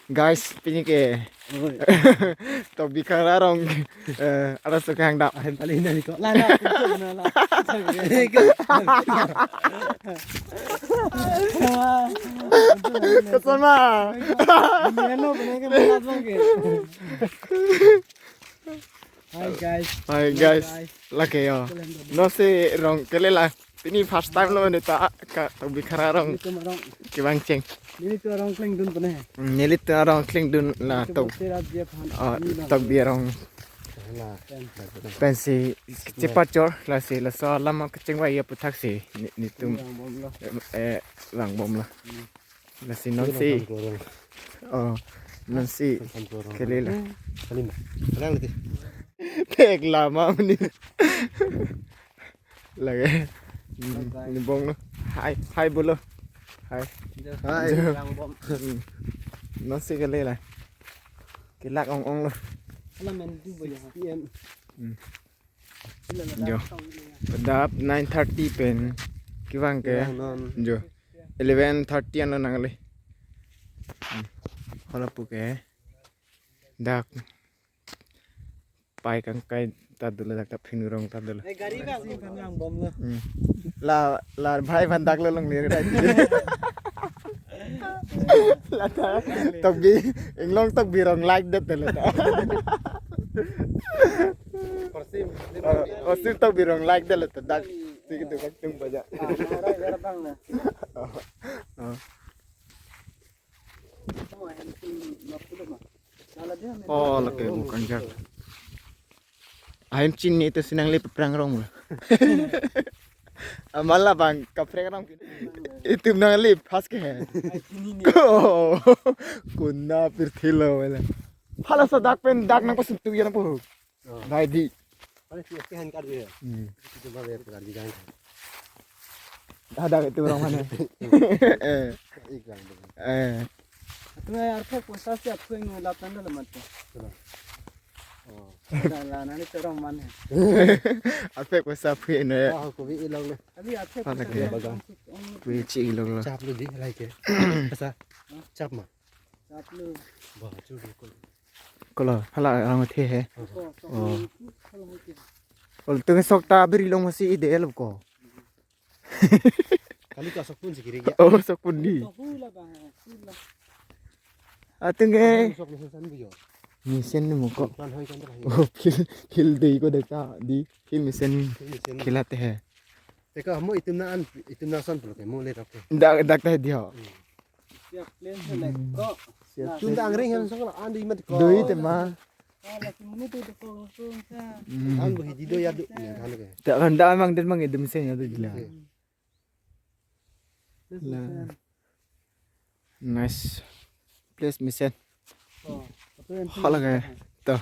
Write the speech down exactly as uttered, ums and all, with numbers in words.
Guys, pini ke Tokbi Khangra arong, eh, arloso kehang dam. Ahem pali na ni ko. La, la, pintu na, la. Kosonma? Hello, bene ke, bene ke. Hi, guys. Hi, guys. Lake yo. Nonsi rong kelela. Pini first time lo neta ka Tokbi Khangra arong. Nelitum arong. Kevang cheng. Nelitum arong klengdun pene. Hmm, nelitum arong klengdun la Nelitum tok. Bose rap dia phan. Ah, Ani bang. Tokbi arong. La. Pen. Pensi chepachor lasi laso alam kechengvai aputhaksi ne-, nelitum Vang bom lo. Eh, eh, vang bom lo. Hmm. Lasi nonsi. Vang bom lo. Oh, nonsi. Vang bom lo. Kelela. Kali ma. Kenang lagi. Thek lama meni. Lake. Hmm, bye bye. Ni bong lo. Hi, hi bolo. Hi. Hi. Vang bom. Hmm. Nonsi kelela. Kelak ong ong lo. Ala men du bo ya. P M. Hmm. Ila la Jo. Tau ila ya. Adap nine thirty pen. Kevang ke. Kevang non. Jo. Eleven thirty an lo nangle. Hmm. Hala puke. Dak. Pai kangkai ta dolo, dak ta phinu rong ta dolo. Eh, gari ka si phan vang bom lo. Hmm. La, la bhai phan dak lo longle rai. La ta Tokbi, inglong Tokbi arong like det lo ta. Persim. Oh, oh, sim Tokbi arong like det lo ta dak. Si kedo kangtung baja. Ah, nara ya bang na. Oh. Oh. Oh, lake bukang jak. Ahem chini itu si nangle prangrong lo. Amal labang kaprangrong. Itum nangle pas ke. Ko. Kuna pirthilo wala. Hala sa dak pen dak nangpasutu ya nangpo. Oh. Bhai di. Pare si ke han kar dia. Hmm. Itu bawa ya kar di gang. Ada itu orang mana? Eh. Iklan tu. Eh. Atu ya arpek poisa si aphu yang nulap tanda lemat tu. Sudah. Oh. Dah lah, nanti orang mana? Arpek poisa aphu ini ya. Ah, kopi hilang deh. Abi arpek Mana poisa ke? Hilang. Bagang. Kopi cik hilang lah. Chap lo di, like ya. Asa. Chap ma. Chap lo. Bah, curi kau. Kolo, hala arong athe he. Ko, ko, Oh. Ko, ko, ko. Ol tung sok ta biri long masi ide lo ko. Kali ka sok pun si kiri ya. Oh, sok pun di. Ko hula ba, hula. Atung e. Sok mesen san bu yo. Mesen ni mo ko. Plan hoi kan dah. Oh, phil, phil dei ko deka di. Phil mesen. Phil mesen. Khilate he. Teka mo itum na an, itum na san pulo ke mo le rap ke. Dak, dak ta di ho. Hmm. Siap, plain se lek ko. Siap. Nah, Tum ta angring han sang la an di mat ko. Doi tema. Ah, lagi muni tu tu ko langsung sa. Hmm. Ang bu hidi do ya du ni kan ke. Tak kan dah mang den mang edem sen ya tu gila. Oke. Terus Lah. Mesen. Nice. Place mesen. Oh, apa yang Hala ke. Tuh.